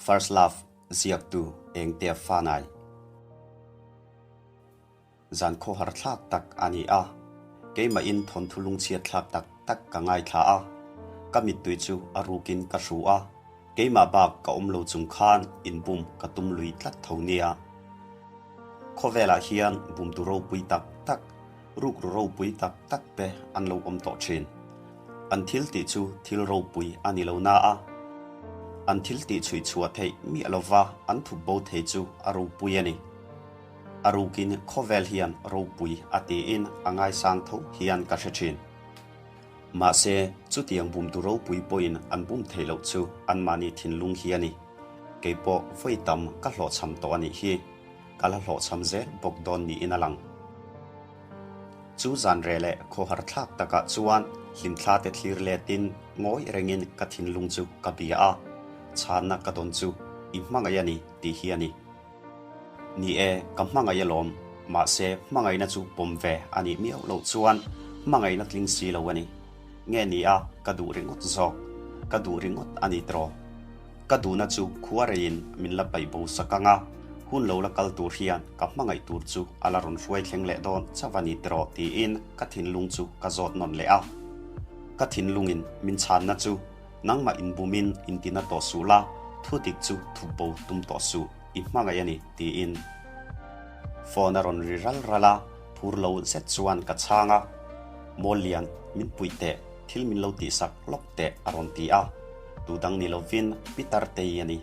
First Love ziaktu Engtea Fanai. Zan khawhar thlak tak a ni a, keimahin thawnthu lungchhiat thlak tak tak ka ngaithla a, ka mittui chu a rukin ka hru a, keimah bak ka awm lo chung khan inbum ka tum lui tlat tho nia. Khawvelah hian bumtu ropui tak tak, rukru ropui tak tak te an lo awm tawh thin. An thil tih chu thil ropui a ni lo na a, an thil tih chhui chhuah theih miah lova an thup bo thei chu a ropui a ni. A rukin khawvel hian ropui a tiin a ngaisang tho hian ka hre thin. Mahse, chutiang bumtu ropui pawhin an bum theih loh chu anmahni thinlung hi a ni. Kei pawh vawi tam ka hlawhchham tawh a nih hi. Ka la hlawhchham zel bawk dawn niin a lang. Chu zan reh leh khawhar thlak takah chuan hlimthla te thlir letin ngawi rengin ka thinlung chu ka bia a, chhanna ka dawn chu i hmangaih a ni tih hi a ni. Ni e, ka hmangaih alawm, mahse hmangaihna chu pawm ve a nih miau loh chuan hmangaihna tling si lo a ni. Nge ni a, ka duh ringawt zawk, ka duh ringawt a ni tiraw? Ka duhna chu khua reiin min la paih bo sak ang a, hun lo la kal tur hian ka hmangaih tur chu a la rawn hruai thleng leh dawn chauh a ni tiraw tiin ka thinlung chu ka zawt nawn leh a. Ka thinlungin min chhanna chu nangmah inbumin intina tawh suh la, thu dik chu thup bo tum tawh suh, i hmangaih a ni tiin. Phone a rawn ri ral ral a, phur lo zet chuan ka chhang a, Mawllian, min puih teh, thil min lo tihsak lawk teh a rawn ti a. Tu dang ni lovin Peter Tei a ni.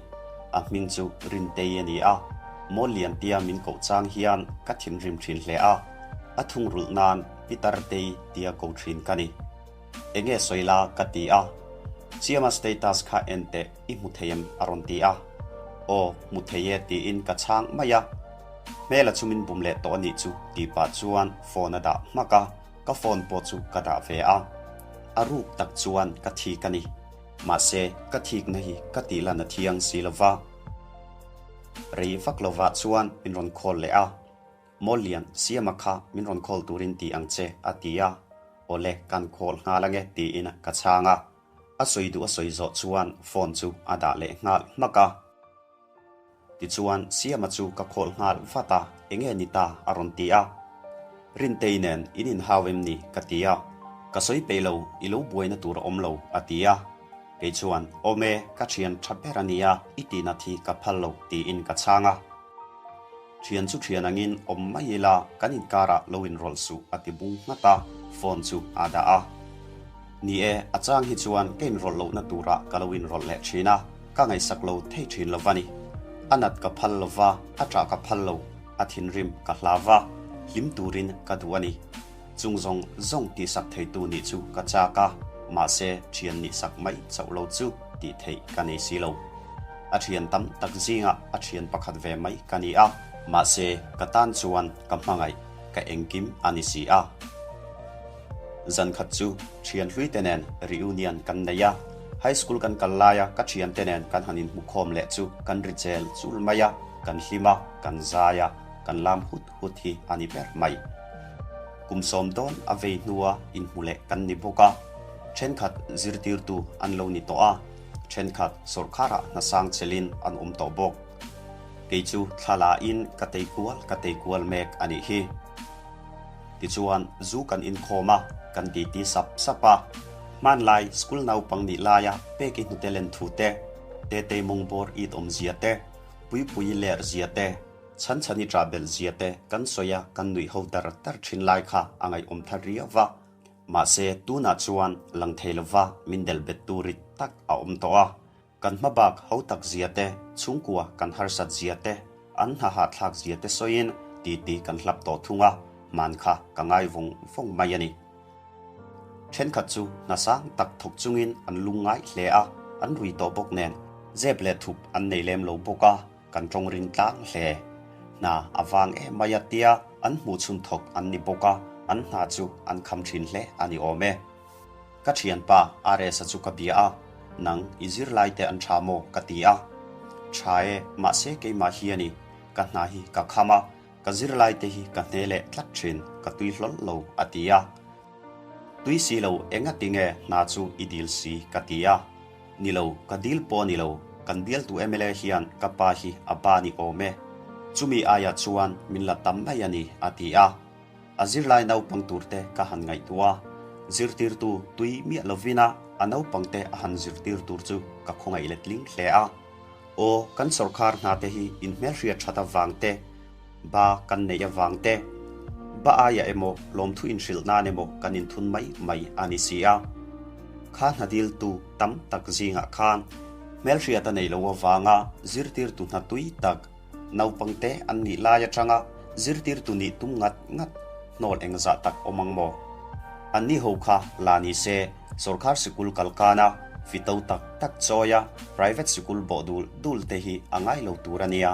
A hming chu Rintei a ni a, Mawllian tia min koh chang hian ka thinrim thin hle a, a thungrulh nan Peter Tei tia ko thin ka ni. Enge sawi la ka ti a, Chiama status kha en teh i hmu thei em a rawn ti a. Aw, hmu thei e tiin ka chhang mai a. Hmela chu min bum leh tawh a nih chu tih pah chuan phone a dah hmak a. Ka phone pawh chu ka dah ve a, a ruk tak chuan ka thik a ni. Mahse, ka thikna hi ka tih lan a thiang si lo va. Rei vak lovah chuan min rawn call leh a, Mawllian, Siama kha min rawn call turin ti ang che, a ti a. Awle, kan call nghal ange tiin ka chhang a. A sawi duh a sawi zawh chuan phone chu a dah leh nghal hmak a. Tichuan, Siama chu ka khawl nghal vat a, Enge ni ta? a rawn ti a. Rintei nen in inhau em ni? ka ti a. Ka sawi peih lo, i lo buaina tur a awm lo, a ti a. Kei chuan, Awm e, ka thian tha ber a nia, i tihna thi ka phal lo, tiin ka chhang a. Thian chu thian angin awm mai ila, kan inkarah lo inrawlh suh, a ti bung nghat a, phone chu a dah a. Ni e, a chang hi chuan ka inrawlh lohna turah ka lo inrawlh leh thin a. Ka ngaihsak lo thei thin lo va ni. A nat ka phal lo va, a ṭah ka phal lo, a thinrim ka hlau va, hlim turin ka duh a ni. Chung zawng zawng tihsak theitu nih chu ka chak a, mahse ṭhian nihsak mai chauh lo chu tih theih ka nei si lo. A ṭhian tam tak zingah a ṭhian pakhat ve mai ka ni a, mahse ka tan chuan ka hmangaih, ka engkim a ni si a. Zan khat chu thian hlui te nen reunion kan nei a, high school kan kal laia ka thian te nen kan han inhmukhawm leh chu kan ri chel chul mai a, kan hlim a, kan zai a, kan lam hut hut hi a ni ber mai. Kum sawm dawn a vei hnua inhmu leh kan ni bawk a, thenkhat zirtirtu an lo ni tawh a, thenkhat sawrkharah hnasang chelin an awm tawh bawk. Kei chu thla la in ka tei kual ka tei kual mek a nih hi. Tichuan, zu kan inkhawm a, kan titi sap sap a. Hmanlai school naupang nih laia pek i hnute len thu te, Tetei mawngbawr it awmzia te, Puipuii ler zia te, Chhanchhani ṭah belh zia te kan sawi a, kan nuih ho dar dar ṭhin lai kha a ngaihawm thar riau va. Mahse, tunah chuan lang thei lova min delh bet tur rit tak a awm tawh a. Kan hma bak ho tak zia te, chhungkua kan harsat zia te, an hna hahthlak zia te sawiin titi kan hlap tawh thung a, hman kha ka ngai vawng vawng mai a ni. Thenkhat chu hna sang tak thawk chungin an lung ngai hle a, an rui tawh bawk nen zep leh thup an nei lem lo bawk a, kan tawng rin tlang hle. Hna a vang em mai a tia an hmuh chhun thawk an ni bawk a, an hna chu an kham thin hle a ni awm e. Ka thianpa RS-a chu ka bia a, Nang, i zirlai te an tha maw? ka ti a. Tha e, mahse keimah hi a ni, ka hna hi ka kham a, ka zirlai te hi ka hne leh tlat thin, ka tui hlawl lo, a ti a. Tui si lo, enga tinge hna chu i dil si? ka ti a. Ni lo, ka dil pawh a ni lo. Kan bialtu mla hian ka pa hi a ba ni awm e. Chumi aiah chuan min la tam mai a ni, a ti a. A zirlai naupang turte ka han ngaihtuah a, zirtirtu tui miah lovina a naupangte a han zirtir tur chu ka khawngaih letling hle a. Aw, kan sawrkhar hnate hi inhmelhriat that avang te, ba kan neih avang te, ba aiah emaw lawmthu inhrilh nan emaw kan inthun mai mai a ni si a. Kha hna diltu tam tak zingah khan hmelhriat a nei lo avanga zirtirtu hna tui tak, Naupangte an nih lai atanga zirtirtu nih tum ngat ngat hnawl engzah tak awm ang maw? Anni ho kha la ni se, sorkar sikul kal kana fito tak tak chawia private sikul bawh dul dul te hi a ngai lo tur a nia.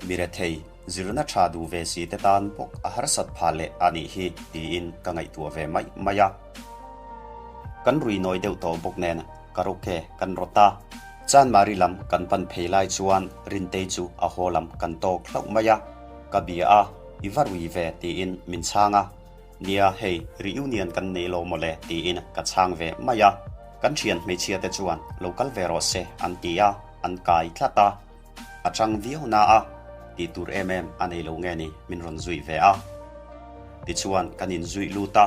Mi rethei, zirna tha duh ve si te tan bawk a harsat phah leh a nih hi tiin ka ngaihtuah ve mai mai a. Kan rui nawi deuh tawh bawk nen karaoke kan rawt a. Chanmari lam kan pan phei lai chuan Rintei chu a haw lam kan tawk hlauh mai a, ka bia a, i va rui ve tiin min chhang a, nia hei reunion kan nei lo mawle tiin ka chhang ve mai a, kan thian hmeichhia te chuan lo kal ve rawh se an ti a, an kai tlat a, a chang viau na a, tih tur em em a nei lo nge ni min rawn zui ve a. Tichuan kan inzui lut a.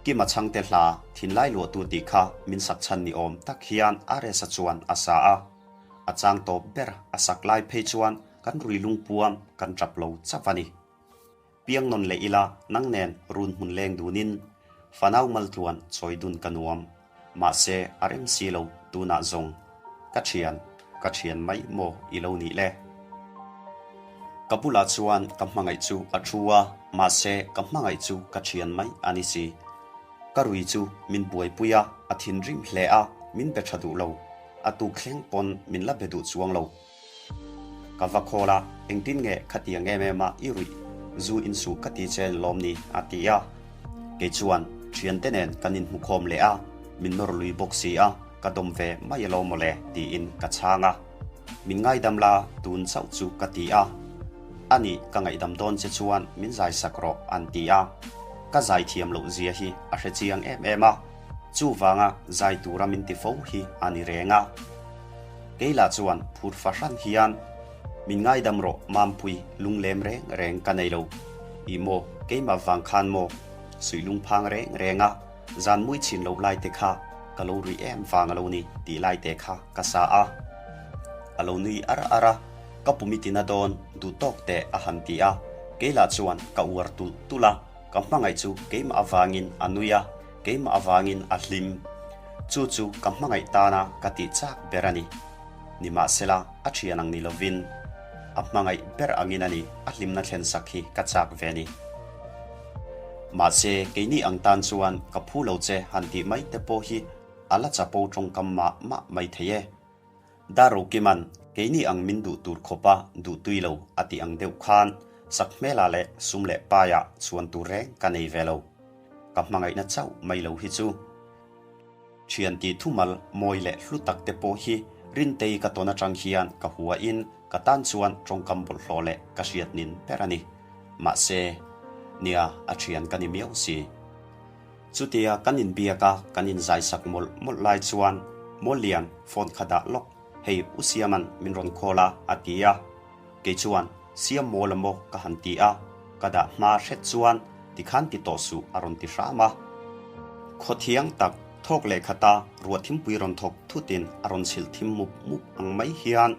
Kima chhangte hla thinlai luahtu tih kha min sak chhan ni awm tak hian Aresa chuan a sa a. A chang tawp ber a sak lai phei chuan kan rui lungpuam kan tap lo chauh a ni. Piang nawn leh ila nang nen run hmun leng dunin fanau maltluan chawi dun ka nuam. Mahse a rem si lo tunah zawng ka thian ka thian mai maw i lo nih le? Ka bulah chuan ka hmangaih chu a thu a, mahse ka hmangaih chu ka thian mai a ni si. Ka rui chu min buaipui a, a thinrim hle a, min be tha duh lo. A tuk thleng pawn min la be duh chuang lo. Ka va khawl a, engtin nge khatiang em em a i ruih zu insuh ka ti che lawm ni a ti a. Kei chuan thiante nen kan inhmukhawm leh a, min nawr lui bawk si a, ka dawm ve mai alo mawle tiin ka chhang a. Min ngaidam la tun chauh chu ka ti a. Ani ka ngaihdam dawn che chuan min zai sak rawh an ti a. Ka zai thiam loh zia hi a hre chiang em em a. Chuvanga zai tura min ti fo hi a ni reng a. Keila chuan phur fahran hian, Min ngaidam rawh Mampui, lunglem reng reng ka nei lo. Ih maw, keimah vang khan maw? Suih lungphang reng reng a, zan mui chhin loh lai te kha ka lo rui em vang a lo ni tih lai te kha ka sa a. A lo nui ar ar a, ka pum i tina dawn duh tawk teh a han ti a. Keila chuan ka uar tulh tulh a, ka hmangaih chu keimah avangin a nui a, Keimah avangin a hlim. Chu chu ka hmangaih tana ka tih chak ber a ni. Nimahsela, a thian ang ni lovin, a hmangaih ber angin a ni a hlimna thlen sak hi ka chak ve a ni. Mahse, keini ang tan chuan ka phu lo che han tih mai te pawh hi a la chapo tawngkam mah mah mai thei e. Darrokiman keini ang min duh tur khawpa duh tui lo a tih ang deuh khan sakhmela leh sum leh paiah chhuan tur reng ka nei ve lo. Ka hmangaihna chauh mai lo hi chu. Thian tih thumal mawi leh hlu tak te pawh hi Rintei ka tawn atang hian ka huain ka tan chuan tawngkam bawlhhlawh leh ka hriat nin ber a ni. Mahse, nia a thian ka ni miau si. Chutia kan inbiak a, kan inzaisak mawlh mawlh lai chuan Mawllian phone kha dah lawk, hei U Siama'n min rawn call a, a ti a. Kei chuan Siam mawl a maw ka han ti a, ka dah hma hret chuan tikhan ti tawh suh a rawn ti hram a. Khaw thiang tak thawk leh khata ruah thimpui rawn thawk thutin a rawn chhilh thim mup mup ang mai hian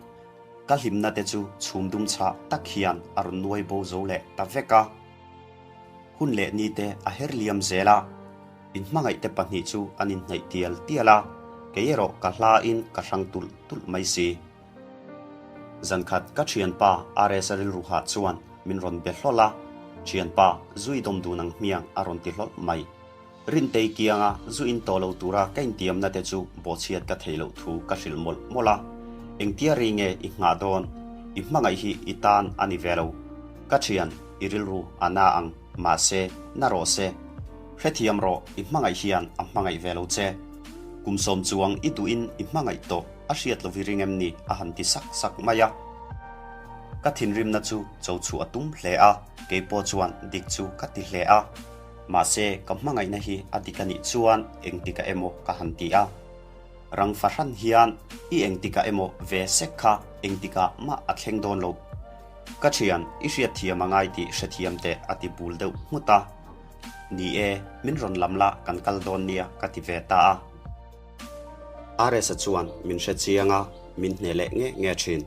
ka hlimna te chu chhum dum chhah tak hian a rawn nuai bo zo leh ta vek a. Hun leh ni te a her liam zel a, inhmangaih te pahnih chu an inhnaih tial tial a, kei erawh ka hla in ka hrang tulh tulh mai si. Zankhat ka thianpa RS a rilru hah chuan min rawn be hlawlh a, Thianpa, zu i dawm dun ang hmiang a rawn ti hlawlh mai. Rintei kianga zu in tawh lo tura ka intiamna te chu bawhchhiat ka theih loh thu ka hrilh mawlh mawlh a. Engtia rei nge i nghah dawn? I hmangaih hi i tan a ni ve lo. Ka thian, i rilru a na ang, mahse, na rawh se. Hrethiam rawh, i hmangaih hian a hmangaih ve lo che. Kum sawm chuang i duhin i hmangaih tawh a hriat lovi ring em ni? a han ti sak sak mai a. Ka thinrimna chu cho chhuah a tum hle a, keipawh chuan dik chu ka ti hle a. Mahse, ka hmangaihna hi a dik a nih chuan engtikah emaw ka han ti a. Rang fahran hian i engtikah emaw ve sek kha engtikah mah a thleng dawn lo. Ka thian, i hriatthiam a ngai tih hrethiam teh a ti bul deuh nghut a. Ni e, min rawn lam la kan kal dawn nia ka ti ve ta a. RS-a chuan min hre chiang a, min hne leh nge nge thin.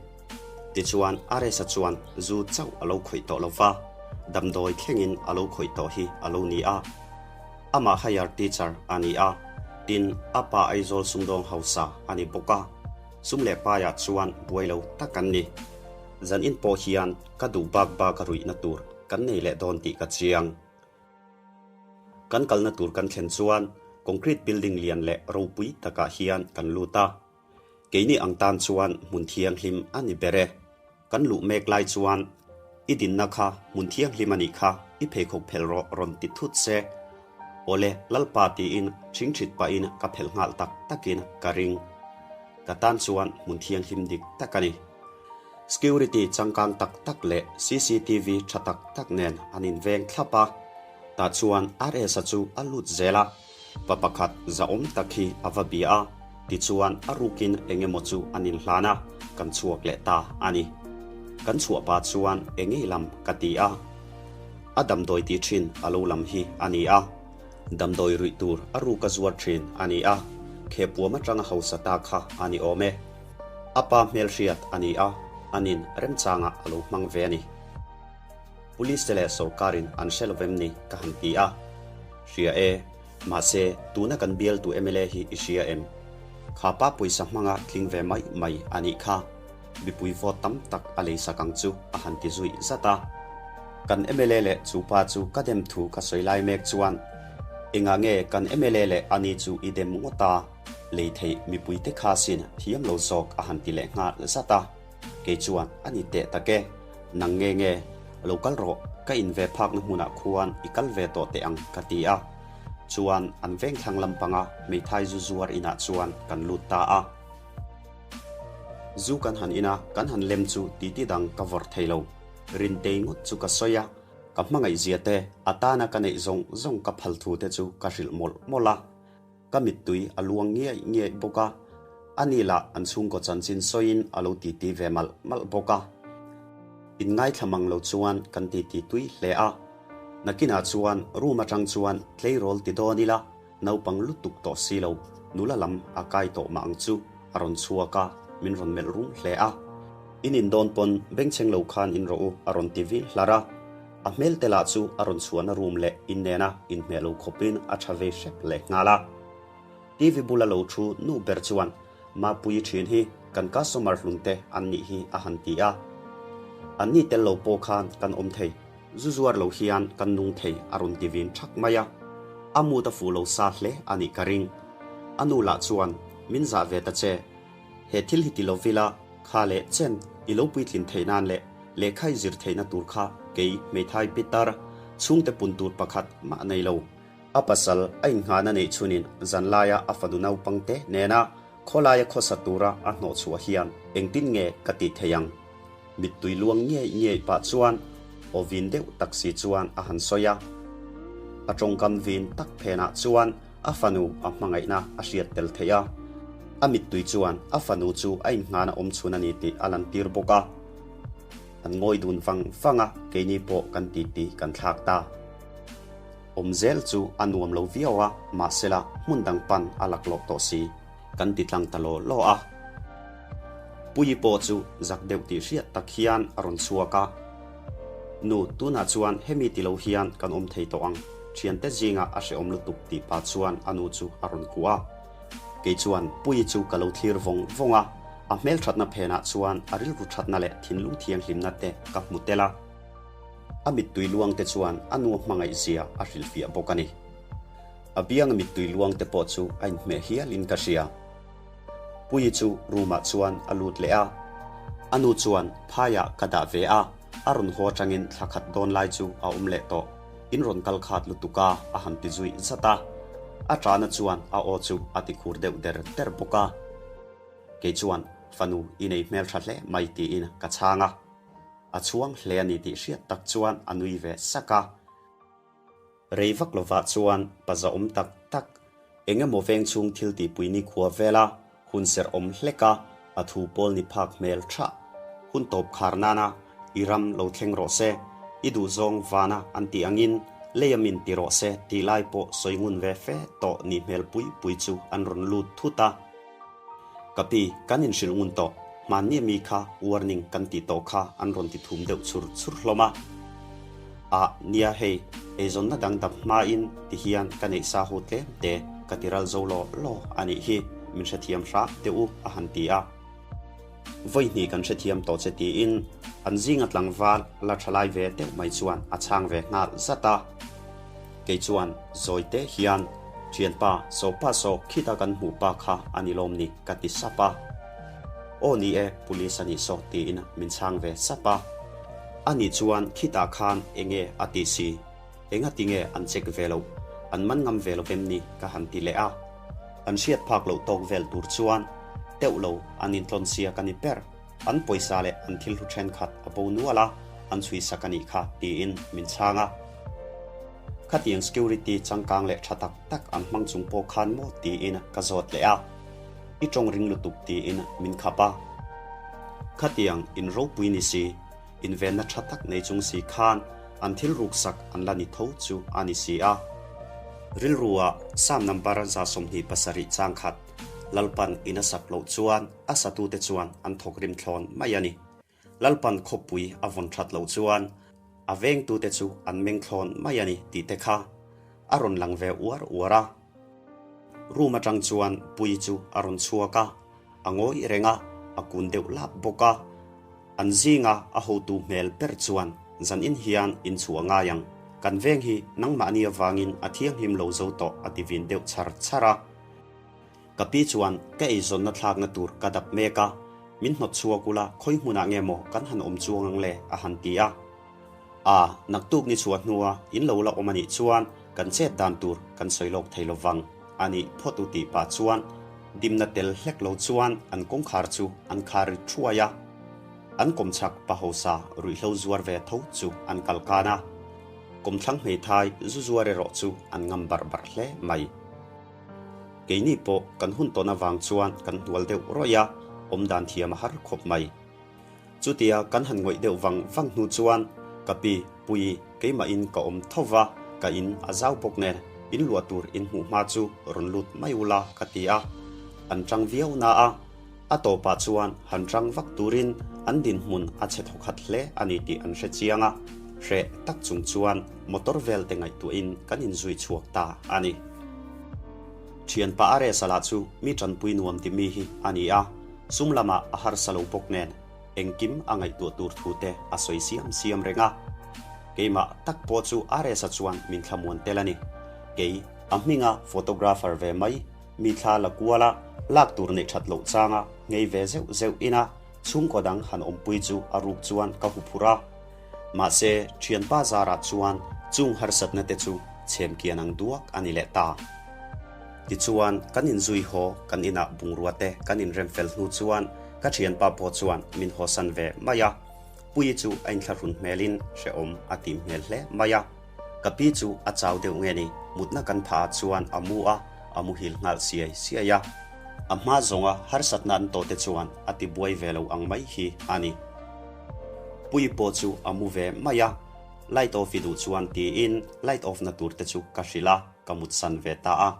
Tichuan RS-a chuan zu chauh a lo khawih tawh lo va, damdawi thlengin a lo khawih tawh hi a lo ni a. Amah higher teacher a ni a, tin a pa Aizawl sumdawng hausa a ni bawk a, sum leh paiah chuan buai lo tak an ni. Zanin pawh hian ka duh bak bak a ruihna tur kan nei leh dawn tih ka chiang. Kan kalna tur kan thlen chuan concrete building lian leh ropui takah hian kan lut a. Keini ang tan chuan hmun thianghlim a ni ber e. Kan luh mek lai chuan i dinna kha hmun thianghlim a nih kha i pheikhawk phelh rawh rawn ti thut se. Awle Lalpa tiin ṭhingṭhit pahin ka phelh nghal tak takin ka ring. Ka tan chuan hmun thianghlim dik tak a ni. Security changkang tak tak leh cctv tha tak tak nen an inveng thlap a, tah chuan RS-a chu a lut zel a, pa pakhat zahawm tak hi a va bia a, tichuan a rukin eng emaw chu an inhlan a, kan chhuak leh ta a ni. Kan chhuah pa chuan eng ngei lam ka ti a, a damdawi ti thin a lo lam hi a ni a, damdawi ruih tur a ruka zuar thin a ni a, khehpuam atanga hausa ta kha a ni awm e. A pa hmelhriat a ni a, anin remchangah a lo hmang ve a ni. Police te leh sorkarin an hre lovem ni ka han ti a. Hria e, mahse tuna kan bialtu mla hi i hria em? Kha pa pawisa hmanga tling ve mai mai a nih kha. Mipui vote tam tak a leisak ang chu a han ti zui zat a. Kan mla leh chu pa chu ka dem thu ka sawi lai mek chuan, Engah nge kan mla leh ani chu i dem ngawt a? Lei theih mipuite kha sin thiam lo zawk a han ti leh nghal zat a, kei chuan a ni teh tak e, nang nge nge, lo kal rawh, ka in ve phakna hmunah khuan i kal ve tawh teh ang ka ti a, chuan an veng thlang lampanga hmeithai zu zuar inah chuan kan lut ta a. Zu kan han in a, kan han lem chu titi dang ka vawrh thei lo, Rintei ngawt chu ka sawi a, ka hmangaihzia te, a tana ka neih zawng zawng ka phal thu te chu ka hrilh mawlh mawlh a. Ka mittui a luang ngiaih ngiaih bawk a, ani lah an chhungkaw chanchin sawiin a lo titi ve malh malh bawk a. Inngaithla mang lo chuan kan titi tui hle a, nakinah chuan room atang chuan tleirawl ti dawn ila naupang lutuk tawh si lo, nula lam a kai tawh mah ang chu a rawn chhuak a, min rawn melh rum hle a. In indawn pawn bengchheng lo khan in rawh u a rawn ti vil hlar a. A hmel te lah chu a rawn chhuahna room leh in nena inhmeh lo khawpin a tha vei hrep leh nghal a. TV bula lo thu nu ber chuan Mapuii thin hi kan customer hlun te an nih hi a han ti a. An ni tel lo pawh khan kan awm thei, zu zuar lo hian kan nung thei a rawn ti vin thak mai a. A mood a fuh lo sa hle a nih ka ring. A nu lah chuan min zah ve ta che. He thil hi ti lo vila kha leh chen i lo puitlin theih nan leh lehkha i zir theihna tur kha kei hmeithai pitar chhungte pun tur pakhat mah nei lo. A pasal a inngahna neih chhunin zanlaia a fanu naupangte nena khawlaia khawsa tura a hnawhchhuah hian engtin nge ka tih theih ang? Mittui luang ngiai ngiai pah chuan aw vin deuh tak si chuan a han sawi a. A tawngkam vin tak phenah chuan a fanu a hmangaihna a hriat tel theih a. A mittui chuan a fanu chu a innghan a awm chhun a ni tih a lantir bawk a. An ngawi dun vang vang a, keini pawh kan titi kan thlak ta. Awm zel chu a nuam lo viau a, mahsela hmun dang pan a laklawh tawh si. Kan ti tlang ta law law a. Puii pawh chu zak deuh tih hriat tak hian a rawn chhuak a. Nu, tunah chuan hemi ti lo hian kan awm thei tawh ang, thiante zingah a hrehawm lutuk tih pah chuan a nu chu a rawn kuah a. Kei chuan Puii chu ka lo thlir vawng vawng a, a hmelthatna phenah chuan a rilru thatna leh thinlung thianghlimna te ka hmu tel a. A mittui luang te chuan a nu hmangaihzia a hrilhfiah bawk a ni. A bianga mittui luang te pawh chu a inhmeh hialin ka hria. Puii chu room ah chuan a lut leh a. A nu chuan phaiah ka dah ve a, a rawn haw atangin thla khat dawn lai chu a awm leh tawh. In rawn kal khat lutuk a, a han ti zui zat a. A ṭahna chuan a aw chu a ti khur deuh der der bawk a. Kei chuan fanu i nei hmelṭha hle mai tiin ka chhang a. A chhuang hle a ni tih hriat tak chuan a nui ve sak a. Rei vak lovah chuan pa zahawm tak tak, eng emaw veng chhung thil tihpui ni khua vela Hun serh awm hlek a, a thu pawl ni phak hmel thah. Hun tawp khar nana i ram lo thleng rawh se, i duhzawng vana an tih angin leia min ti rawh se tih lai pawh sawi ngun ve fe tawh nih hmel pui pui chu an rawn lut thut a. Ka pi, kan inhrilh ngun tawh, hmanni ami kha warning kan tih tawh kha an rawn ti thum deuh chur chur hlawm a. Ah, nia hei, eizawnna dang dap hmain ti hian ka neih sa ho tlem te ka ti ral zo law law a nih hi, min hrethiam hram teh u a han ti a. Vawi hnih kan hrethiam tawh che tiin an zinga tlangval la tha lai ve deuh mai chuan a chhang ve nghal zat a. Kei chuan zawi te hian, Thianpa, sawpa saw khita kan hmuh pa kha a ni lawm ni ka ti sap a. Aw ni e, police a nih saw tiin min chhang ve sap a. A nih chuan khitah khan enge a tih si? Enga tinge an check ve loh? An man ngam ve lo vem ni? ka han ti leh a. An hriat phak loh tawk vel tur chuan teuh lo an intlawn siak a ni ber. An pawisa leh an thil hlu thenkhat a bo nual a, an chhui sak a nih kha tiin min chhang a. Khatiang security changkang leh tha tak tak an hmang chung pawh khan maw tiin ka zawt leh a. I tawng ring lutuk tiin min khap a. Khatiang in ropui ni si. Invenna tha tak nei chung si khan an thil ruksak an la ni tho chu a ni si a. Rilrua Psalm number 27 chang khat Lalpan in a sak loh chuan a satute chuan an thawk rim thlawn mai a ni. Lalpan khawpui a vawn that loh chuan a vengtute chu an meng thlawn mai a ni tih te kha a rawn lang ve uar uar a. Room atang chuan Puii chu a rawn chhuak a. A ngawih reng a, a kun deuh lap bawk a. An zinga a hotu hmel ber chuan zanin hian in chhuah ngai ang, kan veng hi nangmahni avangin a thianghlim lo zo tawh a ti vin deuh chhar chhar a. Ka pi chuan ka eizawnna thlakna tur ka dap mek a, min hnawt chhuak ula khawi hmunah nge maw kan han awm chuang ang le a han ti a. A, naktuk ni chhuah hnua in lo la awm a nih chuan kan chet dan tur kan sawi lawk thei lo vang a nih phawt u tih pah chuan dimna tel hlek lo chuan an kawngkhar chu an khar ri thuai a. An kawmchhak pa hausa ruihhlo zuar ve tho chu an kal kan a. Kawmthlang hmeithai zu zuar erawh chu an ngam barh barh hle mai. Keini pawh kan hun tawn avang chuan kan hnual deuh rawih a, awmdan thiam a har khawp mai. Chutia kan han ngawih deuh vang vang hnu chuan ka pi Puii keimahin ka awm tho va, ka in a zau bawk nen in luah tur in hmuh hma chu rawn lut mai ula ka ti a. An tang viau na a, a tawpah chuan han tang vak turin an dinhmun a chhe thawkhat hle a ni tih an hre chiang a, hreh tak chung chuan motor vel te ngaihtuahin kan inzui chhuak ta a ni. Thianpa Aresa lah chu mi tanpui nuam ti mi hi a ni a. Sum lamah a harsa lo bawk nen engkim a ngaihtuah tur thu te a sawi siam siam reng a. Keimah tak pawh chu RS-a chuan min thlamuan tel a ni. Kei, a hminga photographer ve mai, mi thla la kual a, lak tur neih that loh changa ngei ve zeuh zeuh ina chhungkaw dang han awmpui chu a ruk chuan ka huphurh a. Mahse, thianpa zarah chuan chung harsatna te chu chhem kian ang duak a ni leh ta. Tichuan, kan inzui haw kan inah bungrua te kan inrem fel hnu chuan ka thianpa pawh chuan min hawsan ve mai a. Puii chu a inthlahrun hmelin hrehawm a tih hmel hle mai a. Ka pi chu a chau deuh nge ni, mutna kan phah ah chuan a mu a, a muhil nghal siai siai a. A hma zawnga harsatna an tawh te chuan a ti buai ve lo ang mai hi a ni. Puii pawh chu a mu ve mai a, light off i duh chuan tiin light off na tur te chu ka hrilh a, ka mutsan ve ta a.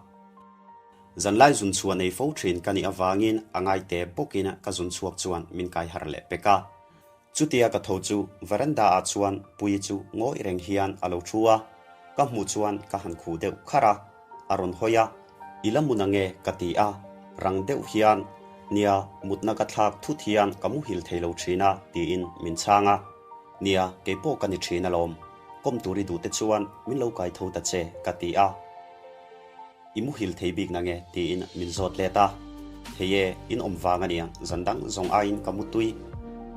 Zanlai zun chhuah nei fo thin ka nih avangin a ngaite bawkin ka zun chhuak chuan min kai harh leh pek a. Chutia ka tho chu veranda ah chuan Puii chu ngawih reng hian a lo thu a, ka hmuh chuan ka han khuh deuh kharh a, a rawn hawi a, I la mun ange ka ti a, rang deuh hian, Nia, mutna ka thlak thut hian ka muhil thei lo thin a tiin min chhang a, Nia, keipawh ka ni thin alawm, kawm tur i duh te chuan min lo kai tho ta che ka ti a. I muhil thei bik nange? tiin min zawt let a. Thei e, in awm vang a nia, zan dang zawng aiin ka mu tui.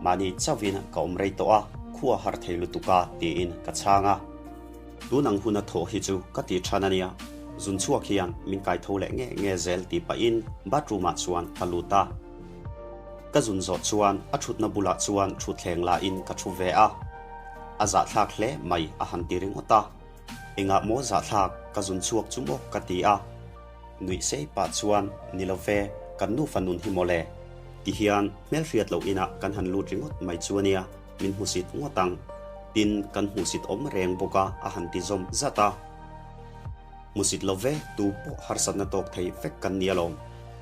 Mahni chauhin ka awm rei tawh a, khua har thei lutuk a, tiin ka chhang a. Tun ang huna thawh hi chu ka ti than a nia, zun chhuak hian min kai tho leh nge nge zel tih pahin bathroom ah chuan ka lut a. Ka zun zawh chuan a thutna bulah chuan thutthleng lahin ka thu ve a. A zahthlak hle mai a han ti ringawt a. Engah maw zahthlak ka zun chhuak chu maw ka ti a. Nuih sei pah chuan ni lo ve, Kan nufa nun hi mawle. Tihian hmelhriat loh inah kan han lut ringawt mai chu ania, min hmusit ngawt ang. Tin, kan hmuhsit awm reng bawk a, a han ti zawm zat a. Hmusit lo ve, tu pawh harsatna tawk thei vek kan ni alawm.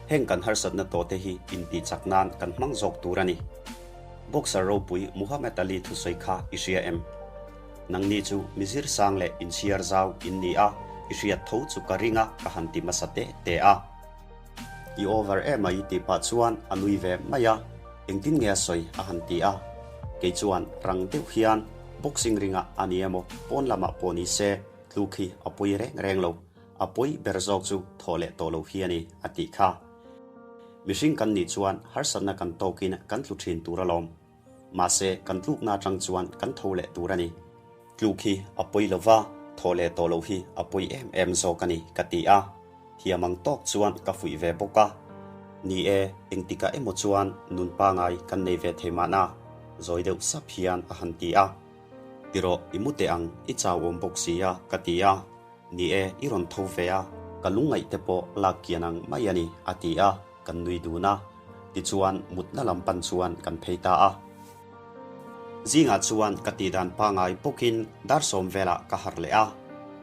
Heng kan harsatna tawhte hi intihchak nan kan hmang zawk tur a ni. Boxer ropui Muhammad Ali thusawi kha i hria em? Nangni chu mizir sang leh inchhiar zau in ni a, i hriat tho chu ka ring a ka han ti hmasa teh teh a. I over emai tih pah chuan a nui ve mai a, engtin nge a sawi a han ti a. Kei chuan rang deuh hian boxing ringah a ni emaw pawn lamah pawh ni se tluk hi a pawi reng reng lo, a pawi ber zawk chu thawh leh tawh lo hi a ni a tih kha. Mihring kan nih chuan harsatna kan tawkin kan tlu thin tur alawm. Mahse, kan tlukna atang chuan kan tho leh tur a ni. Tluk hi a pawi lo va, thaw leh tawh loh hi a pawi em em zawk a ni, ka ti a. Thiam ang tawk chuan ka fuih ve bawk a. Ni e, engtikah emaw chuan nun pangai kan nei ve thei mahna, zawi deuh sap hian a han ti a. Tirawh, i mu teh ang, i chau awm bawk si a, ka ti a. Ni e, i rawn tho ve a, ka lungngaih te pawh lak kian ang mai a ni, a ti a, kan nui dun a. Tichuan, mutna lam pan chuan kan phei ta a. Zingah chuan ka tihdan pangai bawkin dar sawm velah ka harh leh a.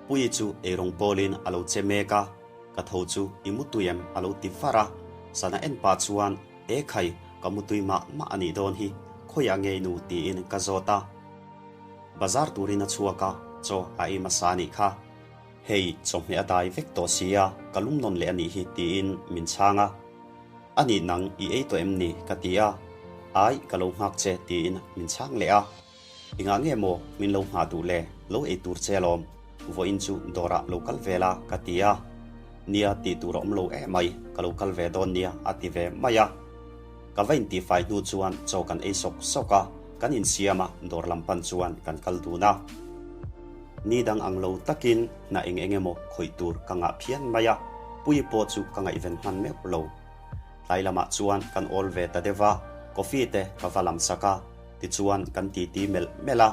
Puii chu eirawng pawlin a lo che mek a, ka tho chu i mutui em a lo ti var a. Sana en pah chuan, E khai, ka mutui mah mah a nih dawn hi, khawiah ngei nu tiin ka zawt a. Bazar turin a chhuak a, chaw a ei hmasa a nih kha. Hei, chawhmeh a dai vek tawh sia, ka lum nawn leh a nih hi tiin min chhang a. A nih nang, i ei tawh em ni? ka ti a. Ai, ka lo nghak che tiin min chhang leh a. Engah nge maw min lo nghah duh le, lo ei tur che alawm, vawiin chu dawrah lo kal ve la ka ti a. Nia tih tur a awm lo emai, ka lo kal ve dawn nia a ti ve mai a. Ka va intihfai hnu chuan chaw kan ei sawk sawk a, kan insiam a, dawr lam pan chuan kan kal dun a. Ni dang ang lo takin hna eng eng emaw khawih tur ka ngah phian mai a, Puii pawh chu ka ngaihven hman meuh lo. Tlai lamah chuan kan awl ve ta deuh a, coffee te ka va lam sak a, tichuan kan titi melh melh a.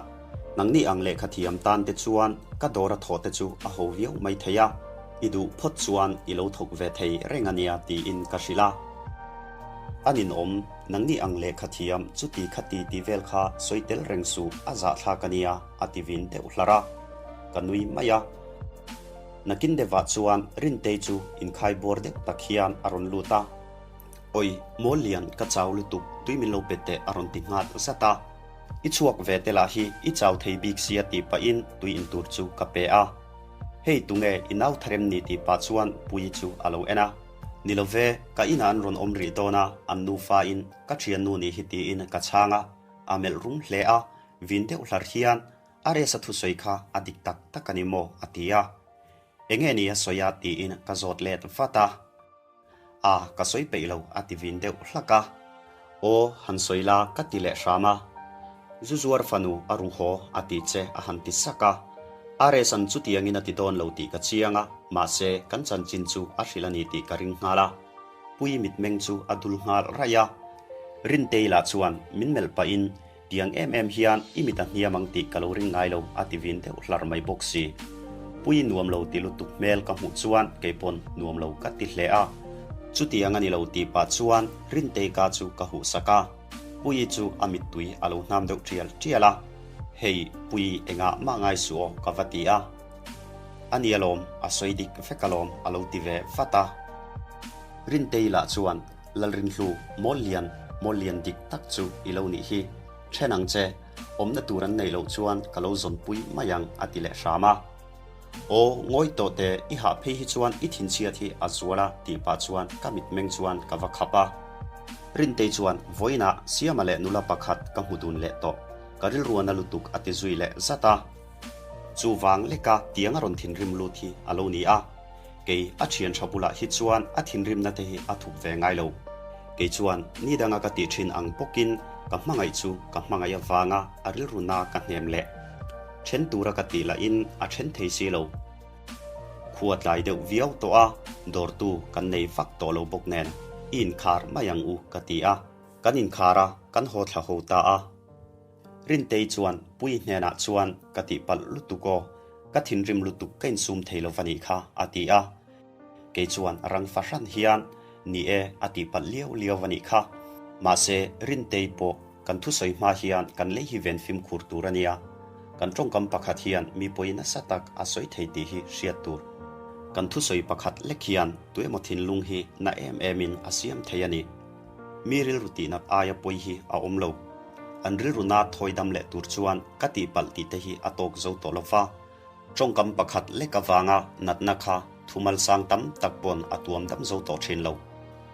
Nangni ang lehkha thiam tan te chuan ka dawr a thawh te chu a ho viau mai thei a, i duh phawt chuan i lo thawk ve thei reng a nia tiin ka hrilh a. A ninawm, nangni ang lehkha thiam chuti khati ti vel kha sawi tel reng suh a zahthlak a nia a ti vin deuh hlar a. Ka nui mai a. Nakin deuhah chuan Rintei chu inkhai buar deuh tak hian a rawn lut a. Oi, mawl lian ka chau lutuk tui min lo pe teh a rawn ti nghat zat a. I chhuak ve te lah hi i chau thei bik sia tih pahin tui in tur chu ka pe a. Hei tunge i nau tharem ni tih pah chuan Puii chu a lo en a. Ni lo ve, ka inah an rawn awm rih dawn a, an nufa in ka thiannu nih hi tiin ka chhang a. A melh rum hle a, vin deuh hlar hian a resa thusawi kha a dik tak tak a ni maw a ti a. Enge ni a sawi a tiin ka zawt let vat a. A, ka sawi peih lo a ti vin deuh hlak a. Aw, han sawi la ka ti leh hram a. Zu zuar fanu a ru haw a ti che a han ti sak a. RS-a'n chutiangin a ti dawn lo tih ka chiang a, mahse kan chanchin chu a hrilh a ni tih ka ring nghal a. Pui mitmeng chu a dul nghal raih a. Rintei lah chuan min melh pahin Tiang em em hian i mit a hniam ang tih ka lo ring ngai lo a ti vin deuh hlar mai bawk si. Pui nuam lo ti lutuk hmel ka hmuh chuan kei pawn nuam lo ka ti hle a. Chutiang a ni lo tih pah chuan Rintei ka chu ka huh sak a. Puii chu a mittui a lo hnam deuh tial tial a. Hei Pui engah mah ngai suh aw ka va ti a. A ni alawm, a sawi dik vek alawm a lo ti ve vat a. Rintei lah chuan Lalrinhlu, mawl lian, mawl lian dik tak chu i lo nih hi. Then ang che, awmna tur an neih loh chuan ka lo zawnpui mai ang a ti leh hram a. Aw, ngawi tawh teh, i hah phei hi chuan i thinchhiat hi a zual a tih pah chuan ka mitmeng chuan ka va khap a. Rintei chuan vawiinah Siama leh nula pakhat ka hmu dun leh tawh, ka rilruana lutuk a ti zui leh zat a. Chuvang leka tiang a rawn thinrim lut hi a lo ni a. Kei a thian tha bulah hi chuan a thinrimna te hi a thup ve ngai lo. Kei chuan ni danga ka tih thin ang bawkin ka hmangaih chu ka hmangaih avanga a rilru na ka hnem leh. Then tura ka tih lahin a then thei si lo. Khua tlai deuh viau tawh a, dawrtu kan nei vak tawh lo bawk nen i inkhar mai ang u ka ti a. Kan inkhar a, kan haw thla ho ta a. Rintei chuan Puii hnenah chuan ka tihpalh lutuk aw, ka thinrim lutuk ka insum thei lo va nih kha a ti a. Kei chuan rang fahran hian Ni e, a tihpalh liau liau a nih kha. Mahse, Rintei pawh kan thusawi hma hian kan lei hi ven fimkhur tur a nia. Kan tawngkam pakhat hian mi pawi nasa tak a sawi thei tih hi hriat tur. Kan thusawi pakhat lek hian tuemaw thinlung hi na em emin a siam thei a ni. Mi rilru tihnak aia pawi hi a awm lo. An rilru na thawi dam leh tur chuan ka tihpalh tih te hi a tawk zo tawh lo va. Tawngkam pakhat lek avanga natna kha thumal sang tam tak pawn a tuam dam zo tawh thin lo.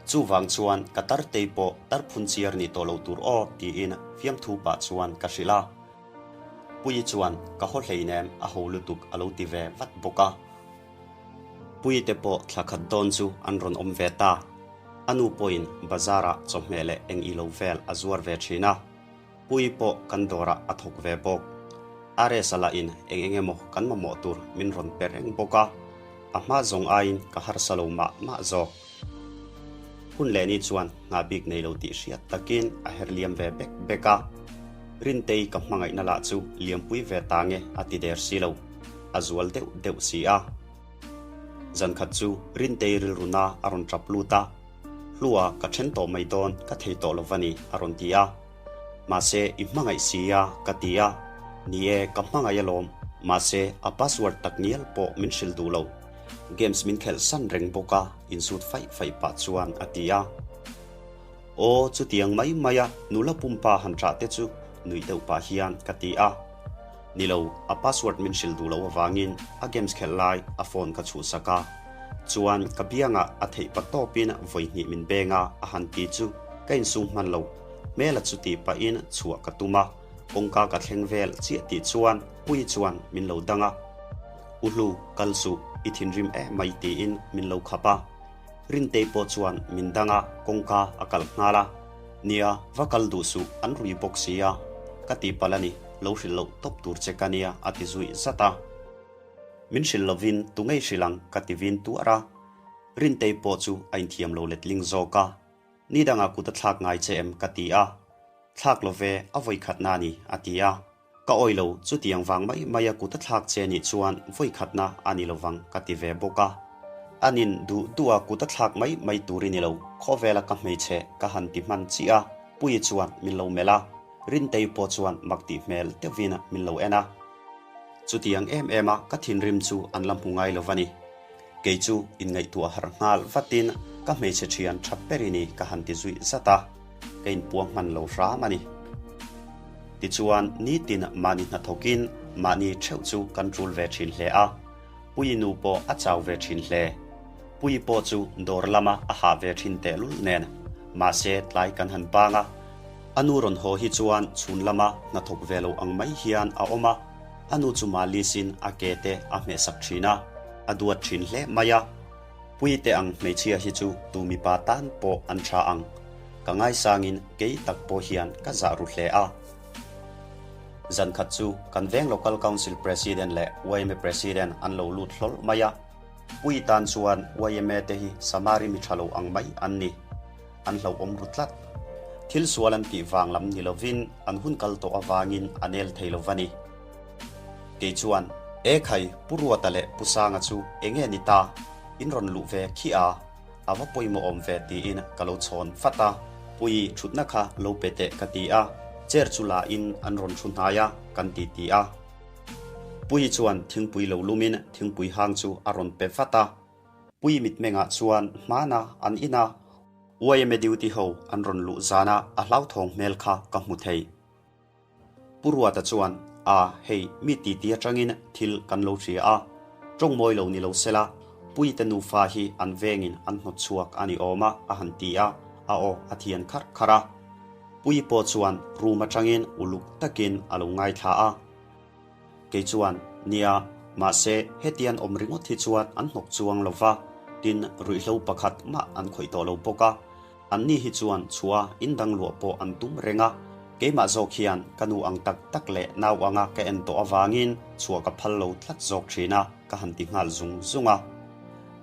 Chuvang chuan ka tartei pawh tar phunchiar nih tawh lo tur aw tiin fiamthu pah chuan ka hrilh a. Puii chuan ka haw hleinem a ho lutuk a lo ti ve vat bawk a. Puii te pawh thla khat dawn chu an rawn awm ve ta. A nu pawhin bazar ah chawhmeh leh eng ilo vel a zuar ve thin a. Puii pawh kan dawrah a thawk ve bawk. RS-a lahin eng eng emaw kan mamawh tur min rawn pe reng bawk a, a hma zawng aiin ka harsa lo mah mah zawk. Hun leh ni chuan nghah bik nei lo tih hriat takin a her liam ve bek bek a. Rintei ka hmangaihna lah chu liampui ve ta nge a ti der si lo, a zual deuh deuh si a. Zankhat chu Rintei rilruna a rawn tap lut a. Hlua ka then tawh mai dawn ka thei tawh lo va ni a rawn ti a. Mahse i hmangaih si a ka ti a. Ni e ka hmangaih alawm mahse a password tak ngial pawh min hrilh duh lo. Games min khelh san reng bawk a insut faih faih pah chuan a ti a. Aw chutiang mai mai a nula pumpa han ṭah te chu nuih deuh pah hian ka ti a. Ni lo a password min hrilh duh loh avangin a games khelh lai a phone ka chhuhsak a. Chuan ka biangah a theih pa tawpin vawi hnih min beng a, a han ti chu ka insung hman lo. Hmela chu tih pahin chhuah ka tum a, kawngka ka thleng vel chiah tih chuan Puii chuan min lo dang a. U Hlu, kal suh, i thinrim em mai tiin min lo khap a. Rintei pawh chuan min dang a, kawngka a kalh nghal a. Nia, va kal duh suh, an rui bawk si a, ka tihpalh a ni, lo hrilh loh tawp tur che ka nia a ti zuih zat a. Min hrilh lovin tu ngei hrilh ang ka ti vin tuar a, Rintei pawh chu a inthiam lo letling zawk a, Ni dangah kut a thlak ngai che em ka ti a, Thlak lo ve, a vawikhatna a ni a ti a, Ka awi lo, chutiang vang mai mai a kut a thlak che nih chuan vawikhatna a ni lovang ka ti ve bawk a, Anin duh duh a kut a thlak mai mai tur i ni lo, khawvela ka hmeichhe ka han ti hman chiah a, Puii chuan min lo melh a. Rintei pawh chuan mak tih hmel deuhin min lo en a. Chutiang em em a ka thinrim chu an la hmu ngai lo va ni. Kei chu inngaihtuah harh nghal vatin ka hmeichhe thian tha ber i ni ka han ti zuih zat a, ka inpuang hman lo hram a ni. Tichuan nitin mahni hnathawkin mahni theuh chu kan tul ve thin hle a, Puii nu pawh a chau ve thin hle. Puii pawh chu dawr lama a hah ve thin tehlul nen, mahse tlai kan han bang a, A nu rawn haw hi chuan chhun lama hnathawk ve lo ang mai hian a awm a, a nu chu Malice-in a ke te a hmehsak thin a, a duat thin hle mai a. Puite ang hmeichhia hi chu tu mipa tan pawh an tha ang. Ka ngaisangin kei tak pawh hian ka zah ru hle a. Zan khat chu kan veng Local Council President leh yma President an lo lut hlawl mai a. Pui tan chuan yma te hi Samari mi tha lo ang mai an ni. An hlauhawm ru tlat. Thil sual an tih vang lam ni lovin an hun kal tawh avangin a nel thei lo va ni. Kei chuan, E khai, Pu Ruata leh Pu Sanga chu enge ni ta? In rawn luh ve khi a, a va pawimawh awm ve tiin ka lo chhawn vat a. Pui, thutna kha lo pe teh ka ti a, chair chu la in an rawn thu hnai a, kan ti ti a. Pui chuan thingpui lo lumin thingpui hang chu a rawn pe vat a. Pui mitmengah chuan hmana an in a, yma duty ho an rawn luh zana a hlauthawng hmel kha ka hmu thei. Pu Ruata chuan, A, hei, mi titi atangin thil kan lo hria a, tawng mawi lo ni lo sela, Puite nufa hi an vengin an hnawt chhuak a ni awm a, a han ti a, a aw a thian kharh kharh a. Pui pawh chuan room atangin uluk takin a lo ngaithla a. Kei chuan, Nia, mahse, hetian awm ringawt hi chuan an hnawk chuang lo va, tin, ruihhlo pakhat mah an khawih tawh lo bawk a. Anni hi chuan chhuah indang luah pawh an tum reng a, keimah zawk hian ka nu ang tak tak leh nau anga ka en tawh avangin chhuah ka phal lo tlat zawk thin a, ka han ti nghal zung zung a.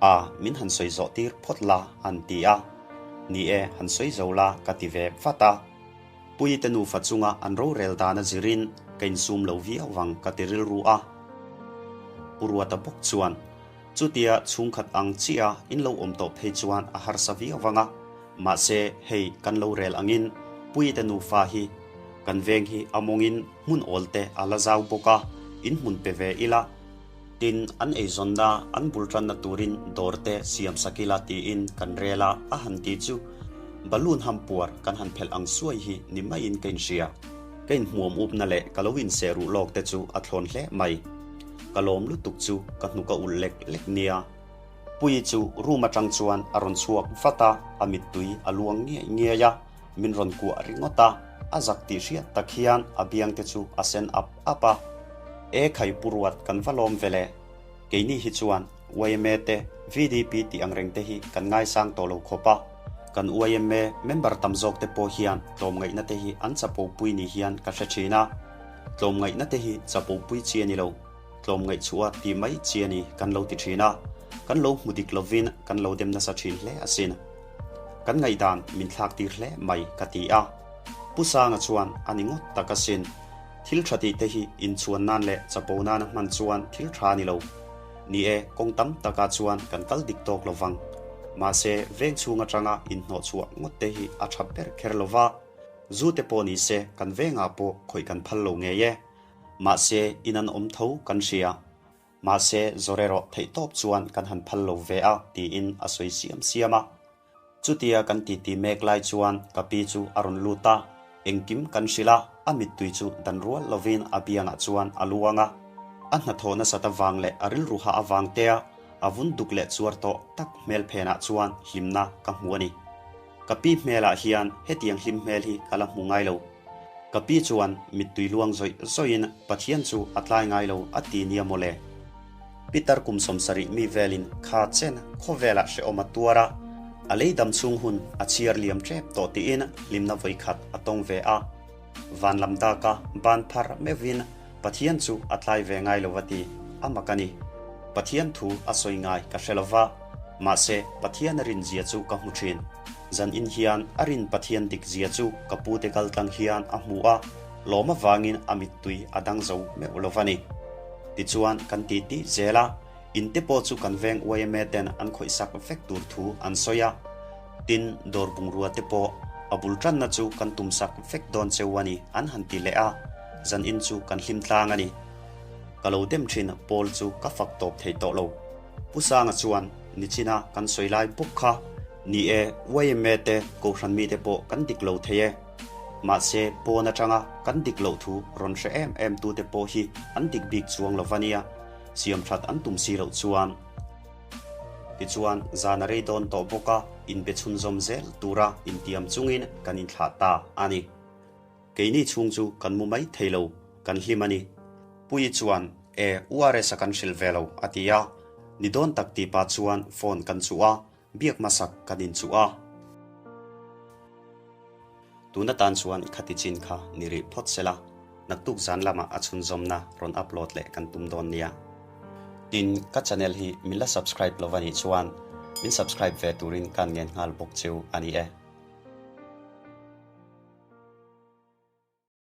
A, min han sawi zawh tir phawt la, an ti a. Ni e, han sawi zo la, ka ti ve vat a. Puite nufa chunga an rorel dan a zirin ka insum lo viau vang ka ti rilru a. Pu Ruata bawk chuan, Chutia chhungkhat ang chiah in lo awm tawh phei chuan a harsa viau vang a, mahse hei kan lo rel angin Puite nufa hi kan veng hi a mawngin hmun awl te a la zau bawk a, in hmun pe ve ila, tin an eizawnna an bul tanna turin dawr te siam sak ila tiin kan rel a, a han ti chu balloon ham puar kan han phelh ang suai hi ni maiin ka inhria. Ka inhmuam upna leh ka lo inseh ruh lawk te chu a thlawn hle mai. Ka lawm lutuk chu ka hnuk a ulh lek lek nia. Puii chu room atang chuan a rawn chhuak vat a, a mittui a luang ngiai ngiai a, min rawn kuah ringawt a, a zak tih hriat tak hian a biang te chu a sen ap ap a. E khai Pu Ruat kan va lawm ve le. Keini hi chuan yma te VDP tih ang reng te hi kan ngaisang tawh lo khawp a, kan yma member tam zawk te pawh hian tlawmngaihna te hi an chapo pui ni hian ka hre thin a. Tlawmngaihna te hi chapo pui chi a ni lo, tlawmngaih chhuah tih mai chi a ni kan lo ti thin a, kan lo hmu dik lovin kan lo dem nasa thin hle asin. Kan ngaihdan min thlak tir hle mai ka ti a. Pu Sanga chuan a ni ngawt tak asin. Thil tha tih te hi inchhuan nan leh chapo nana hman chuan thil tha a ni lo. Ni e, kawng tam takah chuan kan kal dik tawk lo vang. Mahse, veng chhung atanga inhnawh chhuah ngawt te hi a tha ber kher lo va. Zu te pawh ni se kan vengah pawh khawih kan phal lo ngei e. Mahse, in an awm tho kan hria. Mahse, zawr erawh theih tawp chuan kan han phal lo ve a, tiin a sawi siam siam a. Chutia kan titi mek lai chuan ka pi chu a rawn lut a, engkim kan hrilh a, a mittui chu dan rual lovin a biangah chuan a luang a. A hnathawh nasat avang leh a rilru hah avang tea a vun duk leh chuar tawh tak hmel phenah chuan hlimna ka hmu a ni. Ka pi hmelah hian hetiang hlim hmel hi ka la hmu ngai lo. Ka pi chuan mittui luang zawih zawihin Pathian chu a tlai ngai lo a ti nia mawle. Peter kum 70 mi velin kha chen khawvelah hrehawm a tuar a, a lei dam chhung hun a chhiar liam tep tawh tiin hlimna vawikhat a tawng ve a. Van lam daka ban phar meuhin Pathian chu a tlai ve ngai lo a ti, a mak a ni. Pathian thu a sawi ngai ka hre lo va, mahse Pathian a rin zia chu ka hmu thin. Zan in hian a rin Pathian dik zia chu ka pute kal tlang hian a hmu a, lawm avangin a mittui a dang zo meuh lo va ni. Tichuan kan ti tih zel a, in te pawh chu kan veng yma ten an khawihsak vek tur thu an sawi a. Tin, dawr bungrua te pawh a bul tanna chu kan tumsak vek dawn cheu a ni an han ti leh a, zan in chu kan hlim tlang a ni. Ka lo dem thin Paul chu ka fak tawp thei tawh lo. Pu Sanga chuan nichina kan sawi lai bawk kha, Ni e, yma te Kohhran mite pawh kan dik lo thei e. Mahse, pawn atanga kan dik loh thu rawn hre em em tute pawh hi an dik bik chuang lo va nia, siam that an tum si loh chuan. Tichuan, zan a rei dawn tawh bawk a, inbe chhunzawm zel tura intiam chungin kan inthlah ta a ni. Keini chhung chu kan mu mai thei lo, kan hlim a ni. Puii chuan, E, URS-a kan hrilh ve lo, a ti a. Ni dawn tak tih pah chuan phone kan chuh a, biak hmasak kan inchuh a. Tun atan chuan khati chin kha ni rih phawt sela, naktuk zan lamah a chhunzawmna rawn upload leh kan tum dawn nia. Tin, ka channel hi min la subscribe lo va nih chuan min subscribe ve turin kan ngen nghal bawk cheu a ni e.